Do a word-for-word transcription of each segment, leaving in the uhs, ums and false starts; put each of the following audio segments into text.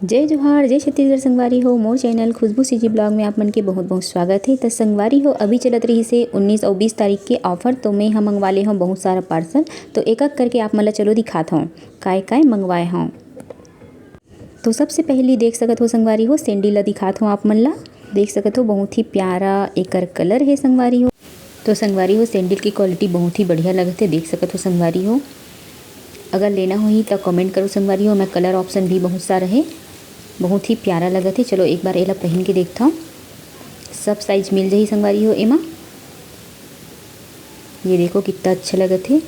जय जोहार, जय छत्तीसगढ़ संगवारी हो। मोर चैनल खुशबू सीजी ब्लॉग में आप मन के बहुत बहुत स्वागत है। तो संगवारी हो, अभी चलत रहिस हे उन्नीस और बीस तारीख के ऑफर, तो मैं ह मंगवा ले हूँ बहुत सारा पार्सल। तो एक एक करके आप मन ला चलो दिखात हूँ काय काय मंगवाए हूँ। तो सबसे पहली देख सकत हो संगवारी हो, सैंडल ला दिखात हूँ आप मन ला। देख सकत हो बहुत ही प्यारा एकर कलर है संगवारी हो। तो संगवारी हो, सैंडल की क्वालिटी बहुत ही बढ़िया लगत हे। देख सकत हो संगवारी हो, अगर लेना होही त कमेंट करो संगवारी हो। मैं कलर ऑप्शन भी बहुत सारा है, बहुत ही प्यारा लगत हे। चलो एक बार एला पहन के देखता हूँ, सब साइज मिल जाही संगवारी हो एमा। ये देखो कितना अच्छा लगत हे।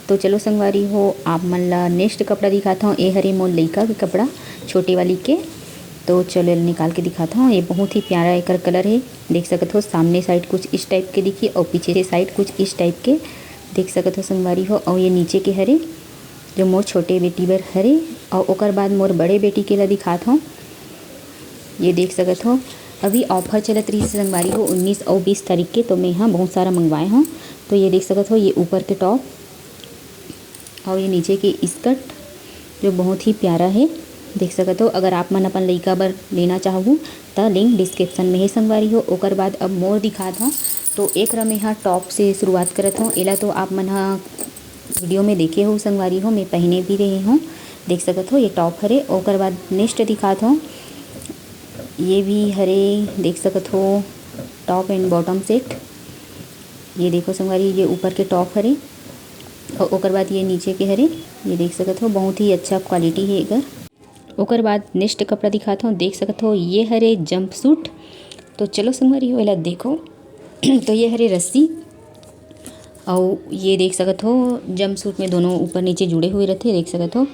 तो चलो संगवारी हो, आप मन ला नेक्स्ट कपड़ा दिखाता हूँ। ए हरे मोर लइका के कपड़ा, छोटे वाली के। तो चलो एला निकाल के दिखाता हूँ। ये बहुत ही प्यारा एकर कलर है। देख सकत हो सामने साइड कुछ इस टाइप के दिखी और पीछे साइड कुछ इस टाइप के। देख सकत हो संगवारी हो। और ये नीचे के हरे जो मोर छोटे बेटी बर हरे, और ओकर बाद मोर बड़े बेटी के ला दिखात हूँ। ये देख सकत हो अभी ऑफर चलत रहिस संगवारी हो उन्नीस और बीस तारीख के, तो मैं यहाँ बहुत सारा मंगवाए हूँ। तो ये देख सकत हो ये ऊपर के टॉप और ये नीचे के स्कर्ट जो बहुत ही प्यारा है। देख सकत हो अगर आप मन अपन लइका बर लेना चाहू त लिंक डिस्क्रिप्शन में है संगवारी हो। ओकर बाद अब मोर दिखात हूँ। तो एक रमे हा टॉप से शुरुआत करत हूँ। एला तो आप मन हा वीडियो में देखे हो संगवारी हो, मैं पहने भी रही हूँ। देख सकत हो ये टॉप हरे। ओकर बाद नेक्स्ट दिखात हूँ, ये भी हरे। देख सकत हो टॉप एंड बॉटम सेट। ये देखो संगवारी, ये ऊपर के टॉप हरे और ओकर बाद ये नीचे के हरे। ये देख सकत हो बहुत ही अच्छा क्वालिटी है एकर। ओकर बाद नेक्स्ट कपड़ा दिखात हूँ। देख सकत हो ये हरे जंप सूट। तो चलो संगवारी हो एला देखो। तो ये हरे रस्सी और ये देख सकत हो जंप सूट में दोनों ऊपर नीचे जुड़े हुए रहते। देख सकत हो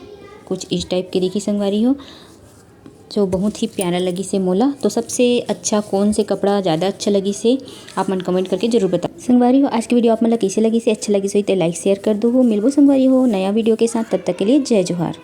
कुछ इस टाइप के दिखी संगवारी हो, जो बहुत ही प्यारा लगिस हे मोला। तो सबसे अच्छा कौन से कपड़ा ज़्यादा अच्छा लगिस हे, आप मन कमेंट करके जरूर बताओ संगवारी हो। आज की वीडियो आप मन ला कैसे लगिस हे, अच्छा लगिस होही तो लाइक शेयर कर दो हो। मिलबो संगवारी हो नया वीडियो के साथ, तब तक के लिए जय जोहार।